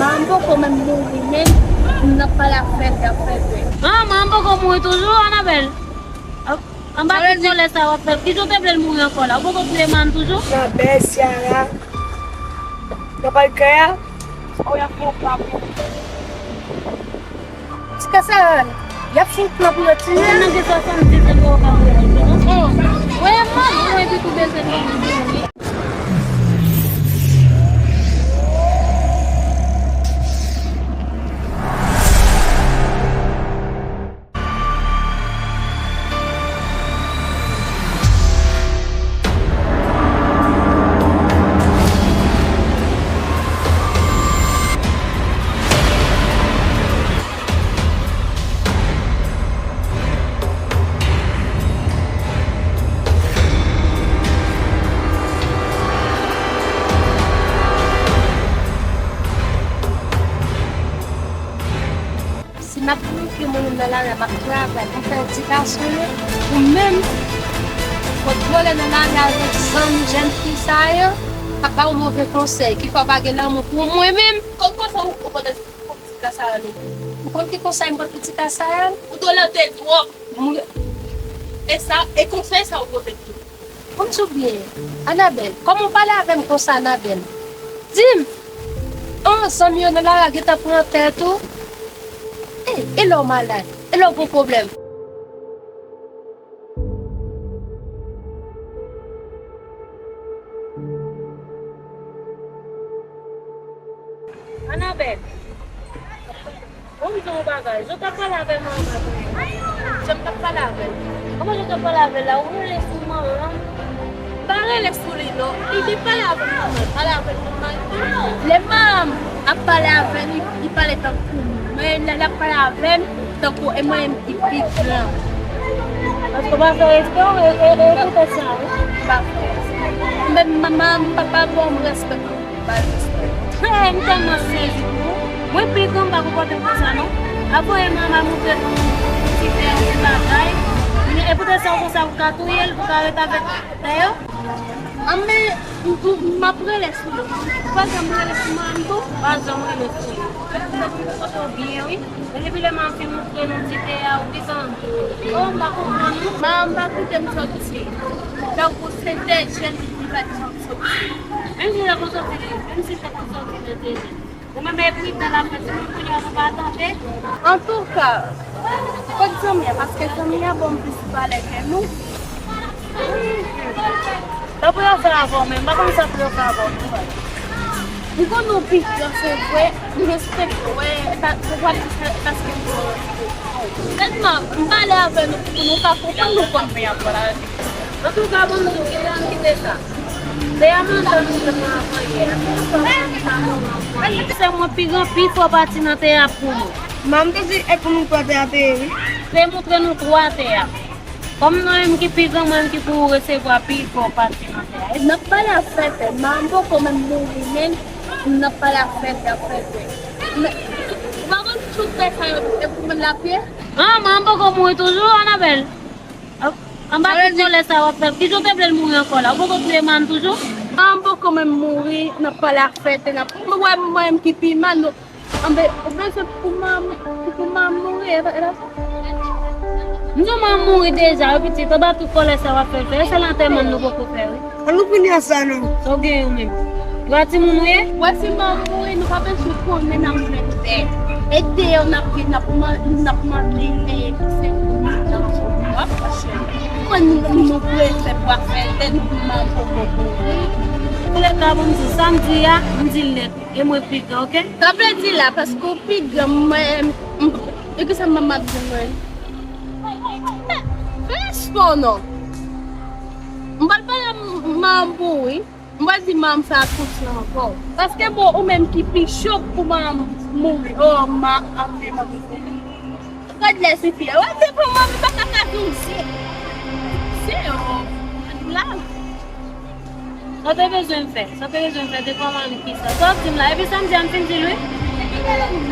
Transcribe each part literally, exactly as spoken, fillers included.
Manman m poko menm mouri menm, n ap pale afè, afè vre. Ah, manman m poko mouri toujou, Anabèl? Anba ki kòlè sa w ap fè? Kijan w te vle l mouri ankò la? Ou poko touye manman m toujou? Anabèl, Ciara, n ap al kay la. Ou y ap fè yon plan pou ti Kasarèl, y ap fè yon plan pou yo tiye l. Nan gen swasanndiz an, yo pa mouri non. Oh, wè manman mwen epi tou bezwen manman mwen. Si m ap moute moun nan lari a, m ap travay, m ap fè edikasyon yo, ou menm, w ap vole nan lari a avèk zanmi jèn fi sa yo, k ap ba w move konsèy, ki fè w pa gen lanmou pou mwen menm. Kòm konsa ou, ou konn ti Kasarèl ou. Ou konn ki konsèy m pot pou ti Kasarèl? Ou tolante twòp. Mwen, e sa, e konsèy sa ou pote tou. Konn sou byen, Anabèl, kòman w pale avè m konsa, Anabèl? Di m, an, zanmi yo nan lari a gentan pran tèt ou? E, e lè w malad? E lè w gen pwoblèm? Anabèl, bon, m di w yon bagay. Jan w t ap pale avè manman m, jan m t ap pale avè l. Kòman jan w t ap pale avè l la? Ou rele sou manman m? M pa rele sou li non. Li te pale avè manman l, pale avè manman l. Lè manman m ap pale avè l, li, li pale tankou mwen. Men lè l ap pale avè m, tankou e mwen menm ki pi gran. Paske w pa fè respè w, e, e, e poutèt sa wi. M pa fè respè. Men manman m, papa ban m respè. Ba l respè. Hey, m tèlman sezi pou ou. Mwen pi gran, m pa konpòte m konsa non. Avan e manman moutre nou ti tè yon ti bagay. Men e poutèt sa ou konsa, ou ka touye l, ou ka ret avèk tè yo. Anben, m, m, m ap rele sou li. Ou pa janm rele sou manman m tou? Pa janm rele sou li. Ou byen wi. Men depi lè manman m fin moutre nou ti tè a, ou gentan, oh, m pa konprann non. Manman m pa kite m soti. Tankou se de jèn li pa t janm soti. Menm si l te konn soti, menm si l te konn soti de de jèn. Ou menm e pridan l ap fè timoun kounye a nou pa tande. Antouka, kot zanmi a, paske zanmi a ban m plis valè ke nou. Sa pou yo fè avè w menm, m pa konn sa pou yo fè avè w non. M konnen w pi gran, se vre, m respekte w, e, pa, se pa plis paske m gen w respekte. Sèlman, m pale avè nou pou nou ka konprann nou konn men ap pale. Antouka, ban m di w, kite, ann kite sa. Se a manzè nou te pran avan yè. Sè mwen pi gran, pi fò pati nan tè a pou nou. Manman m te di, e pou nou pran tè a peye, wi. Se moutre nou twa tè a. Kòm nou menm ki pi gran, mwen menm ki pou resevwa pi fò pati nan tè a. N ap pale afè tè, manman m poko menm mouri, men n ap pale afè tè, afè tè. Men, ou pa konn tout tè sa yo, e pou moun la pye? Ah, manman m poko mouri toujou, Anabèl? Anba tout kòlè sa w ap fè, kijan w te vle l mouri ankò la? Ou poko touye manman m toujou? Manman m poko menm mouri, n ap pale afè tè, n ap, mwen, mwen menm ki pi mal, nou, anben, ou bezwen pou manman, pou manman m mouri, e pa, e pa sa? M di w manman m mouri deja, wi pitit, anba tout kòlè sa w ap fè, fè, e sèl antèman nou poko fè, wi. An nou fini ak sa non. Sa w genyen w menm? Dwa timoun ou ye? Wè si manman m mouri, nou pa bezwen konnen n ap jwenn tè. E deyò n ap, n ap man-, n ap mande, e, se pou nou nan w ap chache. Mwen, nou, nou prezan pou afè tè, nou manman m poko mouri. Antoulèka, bon, m di w sa m di a, m di l nèt. E mwen pi gran, oke? Sa vle di la, paske w pi gran, mwen, m, e kisa manman ap di mwen? Fè, fè respè w non. M pral pale manman m pou ou, wi. M pral di manman m fè atansyon ankò. Paske bon, ou menm ki pi cho pou manman m mouri. Oh, ma, ap fè manman m mouri. Gad lè tifi a. Wè, devan manman m, li pa ka ka di w se. Se, oh, blag. Sa w te bezwen fè? Sa w te bezwen fè devan manman m kisa? Sa w ap di m la? Epi sa m di a, m fin di l wi.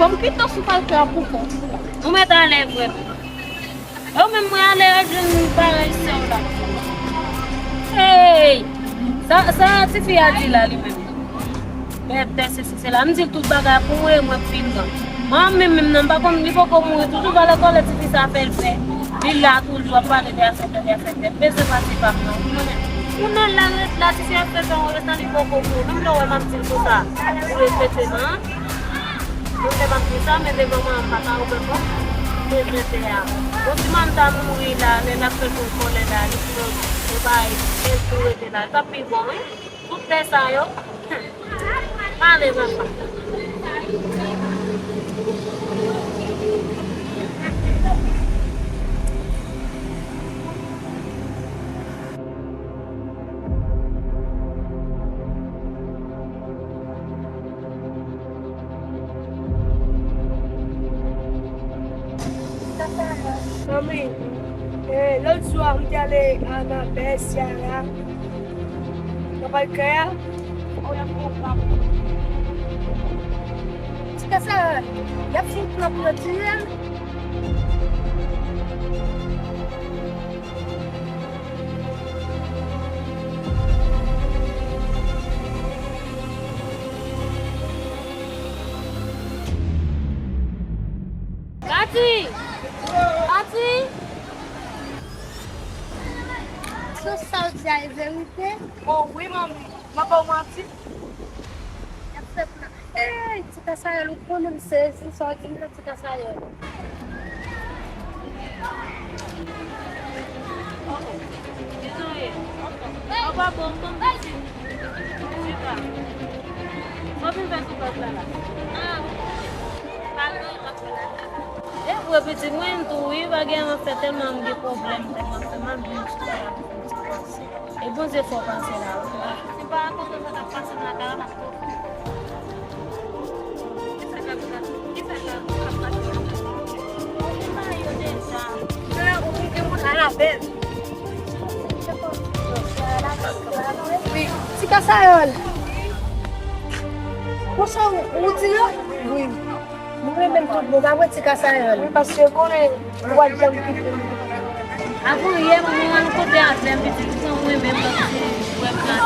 Bon, m kite w sou pal fè a pou kont ou. Ou mèt alè vrèman. E ou menm mwen alè al jwenn bagay sè w la. Hey! Sa, sa tifi a di la li menm? Bèbtè, sesi, sela. M di l tout bagay pou mwen, mwen k pi gran. Mwen menm, menm nan, m pa konn, li poko mouri. Toujou vòlè kòlè tifi sa fè l fè. Li la toujou ap pale de afè tè, de afè tè. M bezwen pase pa m nan. Ou konnen, ou nan la, ret la, si se afè tè, ou ret la, li poko mouri. Menm lè w wè m ap di l konsa, ou respekte m, an? Mwen se pa m di sa, men devan mwen, m pa ka ouvè pòt. Mwen rete a. Bon, si manman ta mouri la, lè l ap fè l pou kòlè la, li pou, li bay, li pou rete la. L t ap pi bon, wi. Tout lè sa yo, pale papa. Manmi, eh, lòt jou a, m te ale a Anabèl, Ciara, nan pal kè a. Ti kè sa, y ap fin pran pou yo tiye l. Kati! Kati! Tout sa w di a e verite? O wi, manmi. M ap ba w manti. Y ap fè plan. Ey, ti Kasayèl, ou konnen m sezi sa w di m nan, ti Kasayèl. Sa w vin fè sou pòt la la? E vre, pitit mwen tou, wi, bagay an fè tèlman m gen pwoblèm, tèlman m fè mal, m vin chita la pou m ti panse. E Bondye fè w pase la, wi. Si m pa rakonte sa k ap pase m lakay la, m ap soufri. Kisa k ap, kisa k ap pase m lakay la? Ou te bay yo deja. Frè, ou gen moun al avè l. Wi, ti Kasayèl. Konsa ou, ou di yo? Wi. Nou renmen l tout bon, pa vre, ti Kasayèl? Wi, paske konnen ou pa t janm kite m. Avan yè, manman w al kote avè m, pitit, ou konn mwen menm lòt ti wè m la.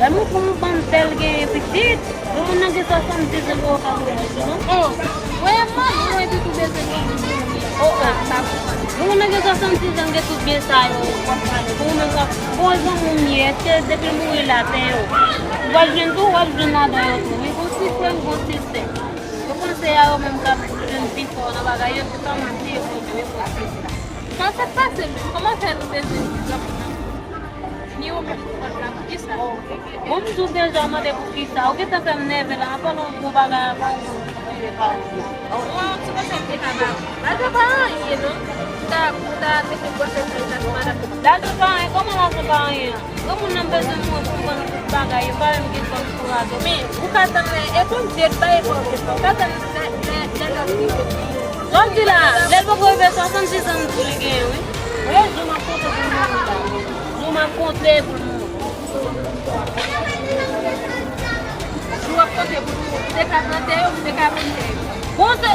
Lè m konn yon bann bèl genyen pitit, yon moun nan gen swasanndiz an, ou pa ka wè l, non? Oh, wè m, manman, mwen epi tou bezwen yon moun pou mwen. Oh, oh. Yon moun nan gen swasanndiz an, gen tout byen sa yo, w ap pale. Pou ou menm, w ap, bon, zanmi w ye, èske depi l mouri la, tè yo, w ap jwenn tou, w ap jwenn ladan yo tou, wi, gon ti frè m, gon ti sè. Yo panse a yo menm k ap jwenn pi fò nan bagay yo, se pa manti yo konn jwe pou plis la. Sa fèk pase menm, kòman fè nou bezwen di granmoun nan ni ou menm pou kont la, pou kisa? Bon, m di w deja, w mande pou kisa, ou gentan fè m nève la, an palan gwo bagay avan ou rive pa ou. Mwen, yon ti konsèy m te ka ba ou. Lajan pa anyen, non. Ou ta, ou ta mete gwosè sèl sa sou madanm. Lajan pa anyen, kòman lajan pa anyen? Granmoun nan bezwen mwen pou m vann tout bagay, yo pa menm gen kòb pou adote. Men, ou ka tann lè, e Bondye k bay, e pa ou menm. Ou ka tann lè, lè, lè l ap rive. Sa w di la, lè l poko rive swasanndiz an, m di w li genyen, wi. Wi, jou m ap konte pou l mouri la. Jou m ap konte pou l mouri. Jou w ap konte pou l mouri. Ou te ka plante yo, ou te ka plante yo. Bon, se,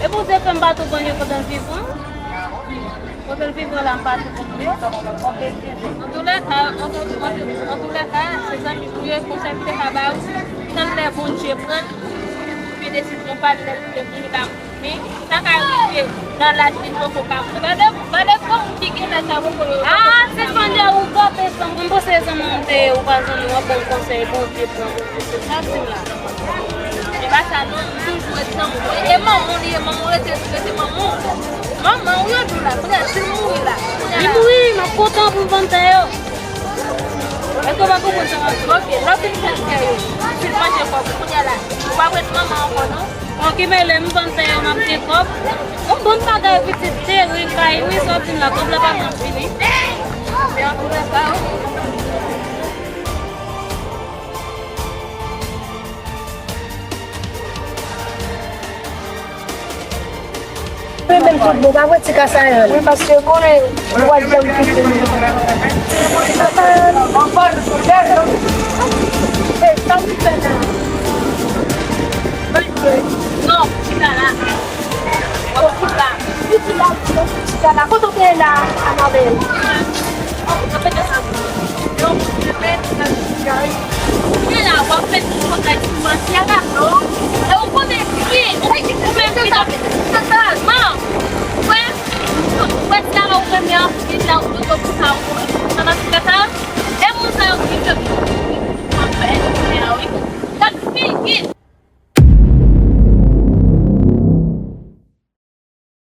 e Bondye fè m pa tou vann yo pandan l vivan. Kote l vivan la, m pa tou konn yo. Antoulèka, antou-, antou-, antoulèka, se zanmi m ou ye, konsèy m te ka ba ou, tann lè Bondye pran l, pou l desizyon pa l, lè l vle mouri la. Men, sa ka rive nan laj li poko ka mouri. Gade, gade granmoun ki gen laj sa poko yo. Ah, se Sandra ou kote zanmi m, m panse zanmi m te ye, ou pa zanmi m, w ap ban m konsèy, Bondye pran, Bondye se sa di m la. E pa sa non, m toujou ret nan mwen. E manman w li ye, manman w rete, rete manman w. Manman w yo di w la, kounye a, si l mouri la, kounye a la. Li mouri, m ap kontan pou m vann tè yo. Èske w pa konprann sa m ap di w? Ok, lè w fin vann tè yo, si l manje kòb ou, kounye a la, ou p ap ret manman ankò non. Bon, ki mele m vann tè yo, m ap gen kòb. Yon bon bagay pitit teri kay, wi, sa w ap di m la, kòb la pa janm fini. Men antoulèka, wi. Mwen menm tout bon, pa vre, ti Kasayèl? Wi, paske konnen ou pa t janm kite m. Ti Kasayèl. Hey, sa w fè la? Non, chita la. W ap chita. Chita la, chita la. Kote w te ye la, Anabèl? Mwen la, w ap met yon kontak sou mwen, Pierre Carlo.